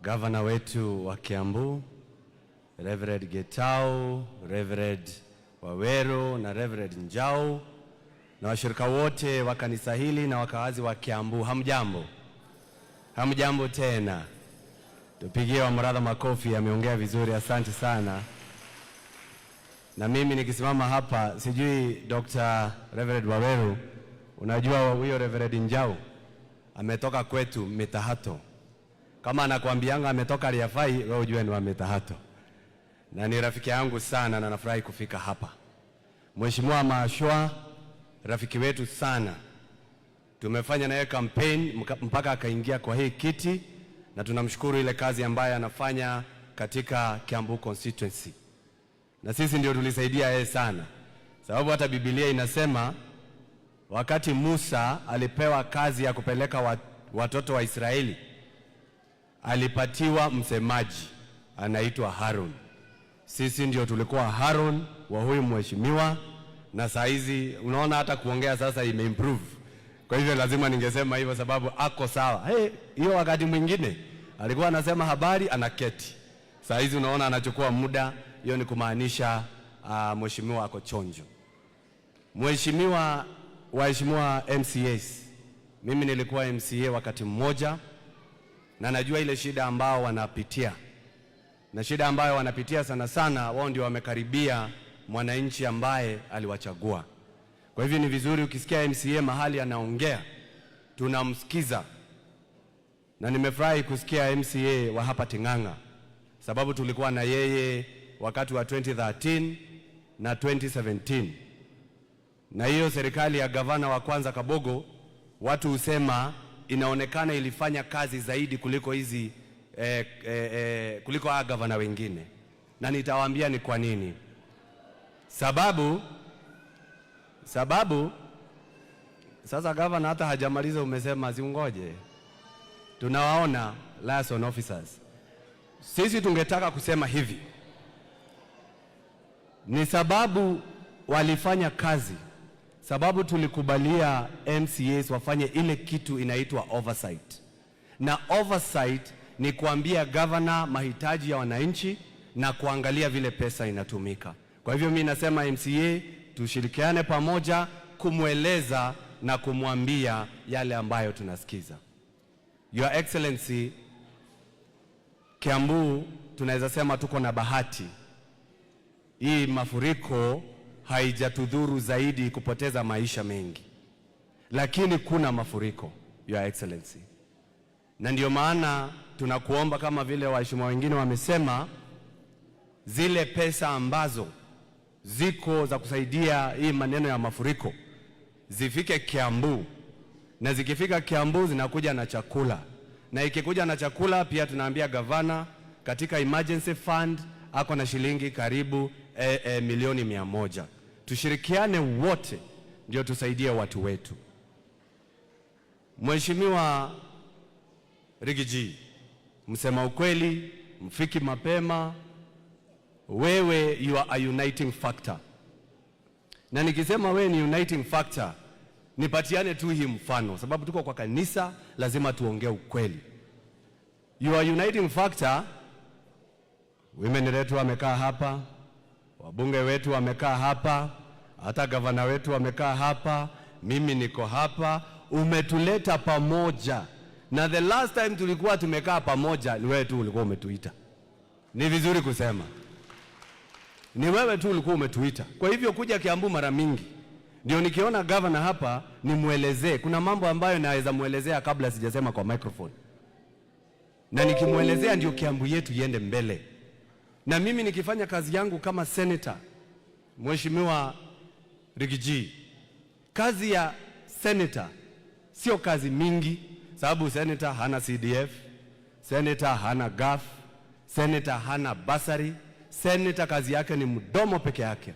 Gavana wetu wa Kiambu, Reverend Getau, Reverend Waweru na Reverend Njau na washirika wote wa kanisa hili na wakaazi wa Kiambu, hamjambo? Hamjambo tena. Tupigie Wamuratha makofi, ameongea vizuri, asante sana. Na mimi nikisimama hapa, sijui Dr. Reverend Waweru, unajua huyo Reverend Njau ametoka kwetu Mitahato. Kama anakuambianga ametoka Riafai, wewe ujue ni wa Mitahato, na ni rafiki yangu sana na nafurahi kufika hapa. Mheshimiwa Mashwa, rafiki wetu sana, tumefanya naye campaign mpaka akaingia kwa hii kiti, na tunamshukuru ile kazi ambayo anafanya katika Kiambu constituency, na sisi ndio tulisaidia yeye sana, sababu hata Biblia inasema wakati Musa alipewa kazi ya kupeleka watoto wa Israeli alipatiwa msemaji anaitwa Harun. Sisi ndio tulikuwa Harun wa huyu mheshimiwa, na saa hizi unaona hata kuongea sasa imeimprove. Kwa hivyo lazima ningesema hivyo sababu ako sawa. Hey, hiyo wakati mwingine alikuwa anasema habari anaketi, saa hizi unaona anachukua muda. Hiyo ni kumaanisha mheshimiwa ako chonjo. Mheshimiwa, waheshimiwa MCAs, mimi nilikuwa MCA wakati mmoja na najua ile shida ambao wanapitia, na shida ambayo wanapitia sana sana, wao ndio wamekaribia mwananchi ambaye aliwachagua. Kwa hivyo ni vizuri ukisikia MCA mahali anaongea tunamsikiza, na nimefurahi kusikia MCA wa hapa Ting'ang'a, sababu tulikuwa na yeye wakati wa 2013 na 2017 na hiyo serikali ya gavana wa kwanza Kabogo, watu husema inaonekana ilifanya kazi zaidi kuliko hizi kuliko hawa gavana wengine, na nitawaambia ni kwa nini. Sababu sasa gavana hata hajamaliza, umesema ziungoje. Tunawaona liaison officers. Sisi tungetaka kusema hivi, ni sababu walifanya kazi, sababu tulikubalia MCAs wafanye ile kitu inaitwa oversight, na oversight ni kuambia governor mahitaji ya wananchi na kuangalia vile pesa inatumika. Kwa hivyo mi nasema MCA tushirikiane pamoja kumweleza na kumwambia yale ambayo tunasikiza. Your Excellency, Kiambu tunaweza sema tuko na bahati. Hii mafuriko haijatudhuru zaidi kupoteza maisha mengi, lakini kuna mafuriko, Your Excellency, na ndio maana tunakuomba kama vile waheshimiwa wengine wamesema, zile pesa ambazo ziko za kusaidia hii maneno ya mafuriko zifike Kiambu, na zikifika Kiambu zinakuja na chakula, na ikikuja na chakula pia tunaambia gavana katika emergency fund ako na shilingi karibu milioni 100. Tushirikiane wote ndio tusaidie watu wetu. Mheshimiwa Riggy G, msema ukweli, mfiki mapema, wewe you are a uniting factor. Na nikisema wewe ni uniting factor, nipatiane tu hii mfano, sababu tuko kwa kanisa, lazima tuongee ukweli. You are uniting factor. Women wetu wamekaa hapa, wabunge wetu wamekaa hapa, hata gavana wetu wamekaa hapa, mimi niko hapa. Umetuleta pamoja, na the last time tulikuwa tumekaa pamoja ni wewe tu ulikuwa umetuita. Ni vizuri kusema ni wewe tu ulikuwa umetuita. Kwa hivyo kuja Kiambu mara mingi ndio nikiona gavana hapa nimwelezee. Kuna mambo ambayo naweza mwelezea kabla sijasema kwa microphone, na nikimwelezea ndio Kiambu yetu iende mbele. Na mimi nikifanya kazi yangu kama senator, Mheshimiwa Riggy G, kazi ya senator sio kazi mingi, sababu senator hana CDF, senator hana GAF, senator hana bursary. Senator kazi yake ni mdomo peke yake,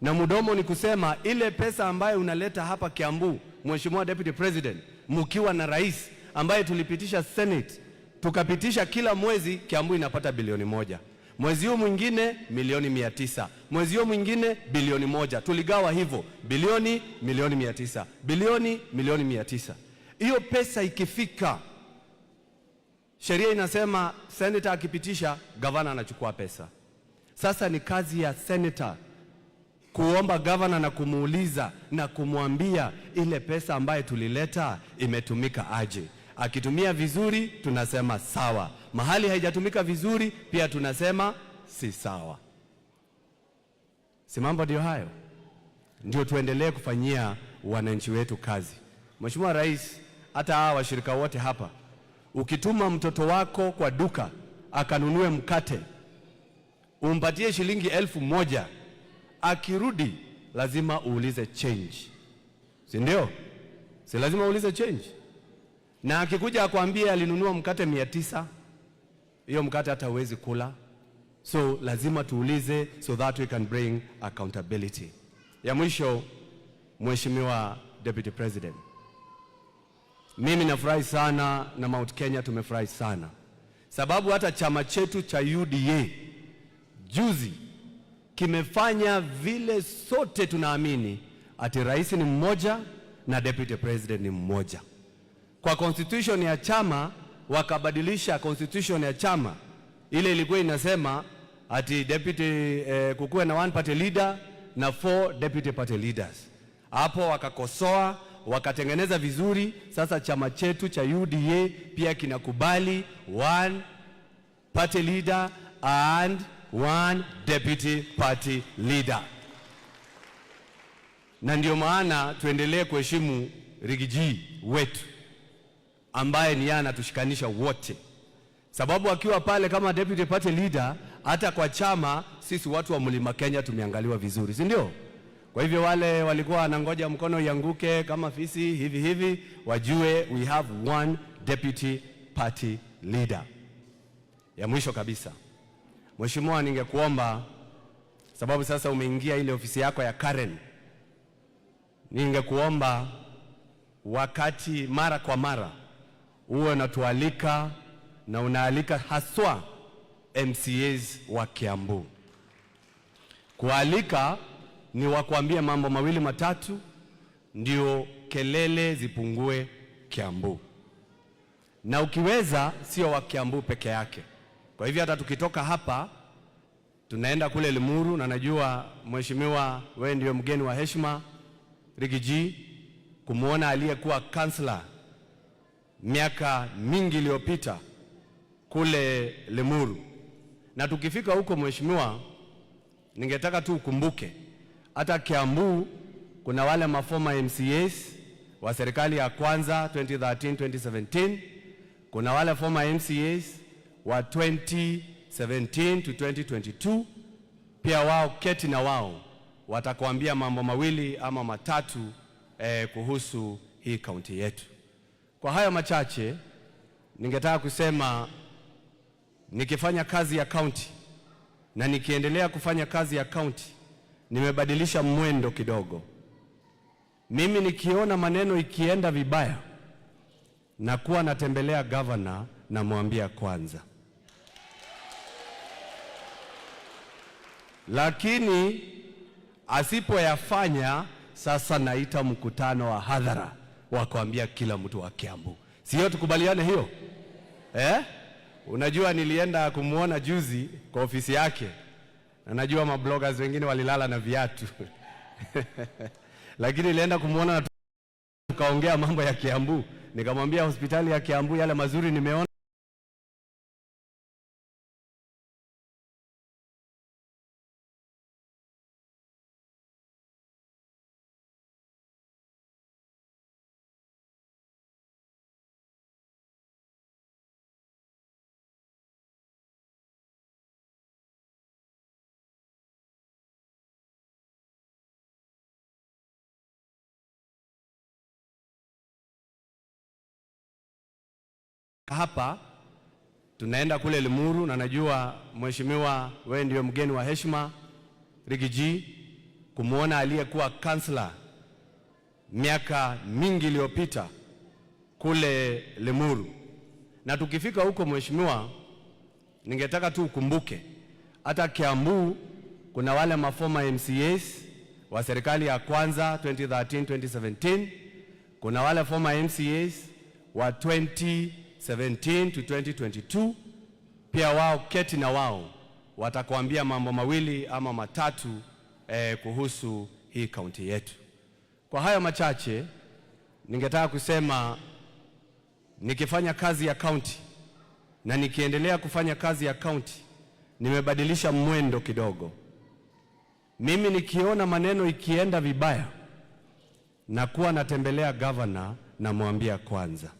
na mdomo ni kusema ile pesa ambayo unaleta hapa Kiambu, Mheshimiwa Deputy President, mkiwa na rais ambaye tulipitisha Senate tukapitisha kila mwezi Kiambu inapata bilioni 1, mwezi huu mwingine milioni 900, mwezi huu mwingine bilioni 1. Tuligawa hivyo bilioni, milioni 900, bilioni, milioni 900. Hiyo pesa ikifika Sheria inasema senator akipitisha, gavana anachukua pesa. Sasa ni kazi ya senator kuomba gavana na kumuuliza na kumwambia ile pesa ambayo tulileta imetumika aje. Akitumia vizuri tunasema sawa, mahali haijatumika vizuri pia tunasema si sawa. Si mambo ndio hayo? Ndio tuendelee kufanyia wananchi wetu kazi. Mheshimiwa Rais, hata hawa washirika wote hapa, ukituma mtoto wako kwa duka akanunue mkate, umpatie shilingi 1000, akirudi lazima uulize change, si ndio? Si lazima uulize change? Na akikuja akwambie alinunua mkate 900, hiyo mkate hata huwezi kula. So lazima tuulize so that we can bring accountability. Ya mwisho, Mheshimiwa Deputy President, mimi nafurahi sana na Mount Kenya tumefurahi sana sababu hata chama chetu cha UDA juzi kimefanya vile sote tunaamini ati rais ni mmoja na deputy president ni mmoja. Kwa constitution ya chama wakabadilisha constitution ya chama ile ilikuwa inasema ati deputy kukuwe na one party leader na four deputy party leaders. Hapo wakakosoa wakatengeneza vizuri. Sasa chama chetu cha UDA pia kinakubali one party leader and one deputy party leader, na ndio maana tuendelee kuheshimu Riggy G wetu ambaye ni yeye anatushikanisha wote, sababu akiwa pale kama deputy party leader, hata kwa chama sisi watu wa Mlima Kenya tumeangaliwa vizuri, si ndio? Kwa hivyo wale walikuwa wanangoja mkono ianguke kama fisi hivi hivi, wajue we have one deputy party leader. Ya mwisho kabisa, Mheshimiwa, ningekuomba sababu sasa umeingia ile ofisi yako ya Karen, ningekuomba wakati mara kwa mara uwe unatualika na unaalika haswa MCAs wa Kiambu. Kualika ni wakuambia mambo mawili matatu, ndio kelele zipungue Kiambu, na ukiweza sio wa Kiambu peke yake. Kwa hivyo hata tukitoka hapa tunaenda kule Limuru, na najua mheshimiwa, wewe ndio mgeni wa heshima Riggy G, kumwona aliyekuwa kansla miaka mingi iliyopita kule Limuru. Na tukifika huko mheshimiwa, ningetaka tu ukumbuke hata Kiambu kuna wale maformer MCAs wa serikali ya kwanza 2013 2017, kuna wale former MCAs wa 2017 to 2022, pia wao keti na wao watakuambia mambo mawili ama matatu kuhusu hii kaunti yetu. Kwa hayo machache, ningetaka kusema nikifanya kazi ya kaunti na nikiendelea kufanya kazi ya kaunti, nimebadilisha mwendo kidogo. Mimi nikiona maneno ikienda vibaya, nakuwa natembelea governor, namwambia kwanza, lakini asipoyafanya sasa naita mkutano wa hadhara wa kuambia kila mtu wa Kiambu. Sio tukubaliane hiyo eh? Unajua, nilienda kumwona juzi kwa ofisi yake, na najua mabloggers wengine walilala na viatu lakini nilienda kumwona na tukaongea mambo ya Kiambu, nikamwambia hospitali ya Kiambu yale mazuri nimeona hapa tunaenda kule Limuru, na najua mheshimiwa, wewe ndio mgeni wa heshima Riggy G, kumwona aliyekuwa kansla miaka mingi iliyopita kule Limuru. Na tukifika huko mheshimiwa, ningetaka tu ukumbuke hata Kiambu kuna wale maformer MCAs wa serikali ya kwanza 2013 2017, kuna wale former MCAs wa 2017 2017 to 2022. Pia wao keti na wao watakuambia mambo mawili ama matatu kuhusu hii kaunti yetu. Kwa hayo machache, ningetaka kusema nikifanya kazi ya kaunti na nikiendelea kufanya kazi ya kaunti, nimebadilisha mwendo kidogo. Mimi nikiona maneno ikienda vibaya, nakuwa natembelea governor, namwambia kwanza,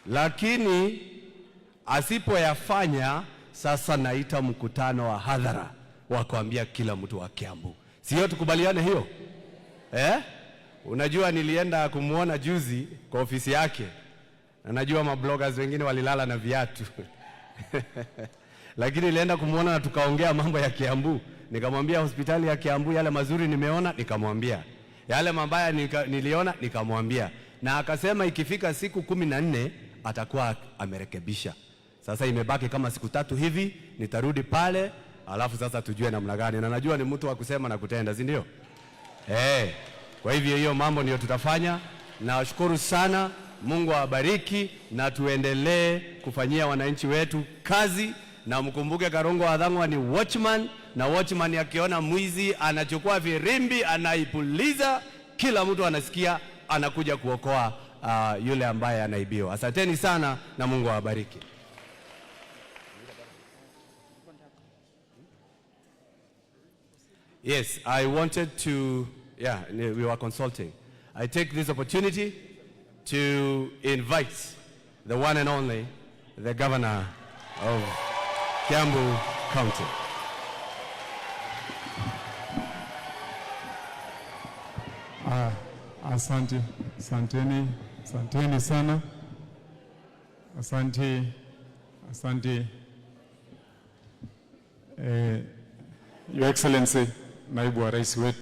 lakini asipoyafanya sasa naita mkutano wa hadhara wa kuambia kila mtu wa Kiambu. Sio tukubaliane hiyo eh? Unajua, nilienda kumwona juzi kwa ofisi yake, na najua mabloggers wengine walilala na viatu lakini nilienda kumwona na tukaongea mambo ya Kiambu. Nikamwambia hospitali ya Kiambu yale mazuri nimeona, nikamwambia yale mabaya niliona, nikamwambia, na akasema ikifika siku 14 atakuwa amerekebisha. Sasa imebaki kama siku 3 hivi, nitarudi pale, alafu sasa tujue namna gani, na najua ni mtu wa kusema na kutenda, si ndio? Kwa hivyo hiyo mambo ndio tutafanya. Nawashukuru sana, Mungu awabariki na tuendelee kufanyia wananchi wetu kazi, na mkumbuke Karungo wa Thang'wa ni watchman, na watchman akiona mwizi anachukua firimbi anaipuliza, kila mtu anasikia, anakuja kuokoa yule ambaye anaibiwa. Asanteni sana na Mungu awabariki. Yes, I wanted to, yeah, we were consulting. I take this opportunity to invite the one and only, the governor of Kiambu County. Asante, asanteni, asanteni sana. Asante, asante. Your Excellency, Naibu wa Rais wetu.